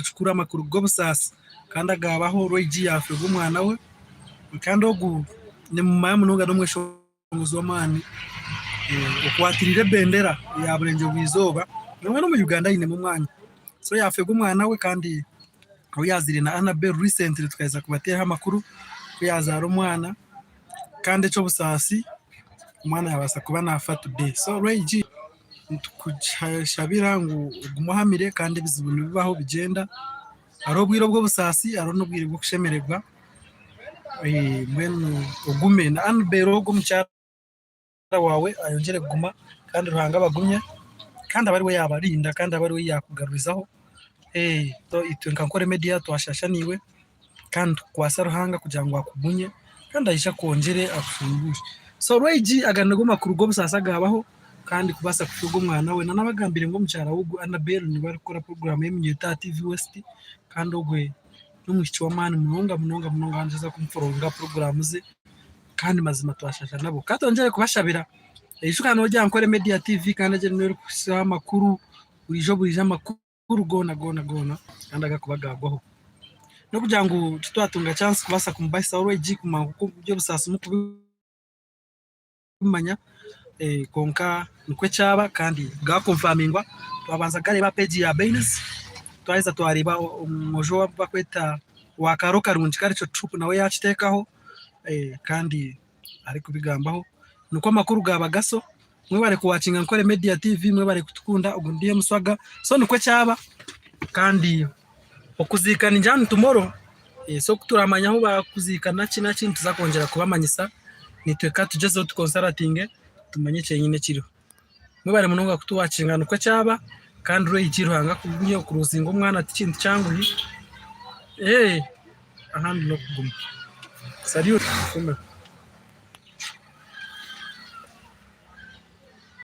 Kikuru amakuru g'obusaasi kandi agaabaho Roy G yaafeerwa omwana we kandi ogu nimumanya munonga n'omweshongozi w'amaani okwatiriire ebendera ya Burengyerwa Izooba nangwa n'omu Uganda ainemu omwanya. So yaafeerwa omwana we kandi ou yaazaire na Annabel recently tukaheza kubateeraho amakuru ku yaazaara omwana kandi eky'obusaasi omwana yaabaasa kuba naafa today. So Roy G. Nitukushabira ngu ogume ohamire kandi ebizibu nibibaho bigyenda. Hariho obwire obw'obusaasi hariho n'obwire bw'okushemererwa mbwenu ogume. Na Annabel ogwo omukyara waawe ayongyere kuguma kandi Ruhanga abagumye kandi abe ariwe yaabarinda kandi abe ariwe yaakugarurizaho. Itwe nka Nkore Media twashaasha naiwe. Kandi nitukukwasa Ruhanga kugira ngu akugumye kandi aije akwongyere akushumbuushe. So Rwegi aga nigo makuru g'obusaasi agaabaho kandi kubaasa kutunga omwana we. Nanabagambire ngu omukyara we ogu Annabel niwe arikukora puroguraamu y'eminyeeto aha TV West kandi ogwe n'omwishiki w'amaani munonga munonga munonga waaba nooza kumufollowinga aha puroguraamu ze kandi mazima twashasha nabo. Ka twongyere kubashabira. Ijuka noogira Ankole Media TV kandi egyo niyo erikukuhitsyaho amakuru buriijo buriijo amakuru. Amakuru goona goona goona kandi agakuba gaagwaho. N'okugira ngu titwatunga chance kubaasa kumubahisaho orwegi kumanya oku eby'obusaasi murikubimanya kwonka nikwo kyaba kandi gaakonfamingwa. Twabanza kugareeba aha peegi ya Baines, twaheza twareeba omwojo ou barikweta owa Kaaro Karungi Culture Troupe nawe yaakiteekaho kandi arikubigambaho. Nikwo amakuru gaaba gaso. Mwebare kuwakinga Nkore Media TV, mwebare kutukunda, ogu ni DM Swaga. So nikwo kyaba kandi okuziika ningira ni tomorrow. So ku turamanya ahu bakuziika naki naki nituza kwongyera kubamanyisa. Naitwe ka tugyezeho tukonsaratinge tumanye kyenyine ekiriho. Mwebare munonga kutuwakinga nikwo kyaba kandi Roy-G Ruhanga akugumye okuruzinga omwana tikintu kyanguhi. Ahandi n'okuguma. Salute.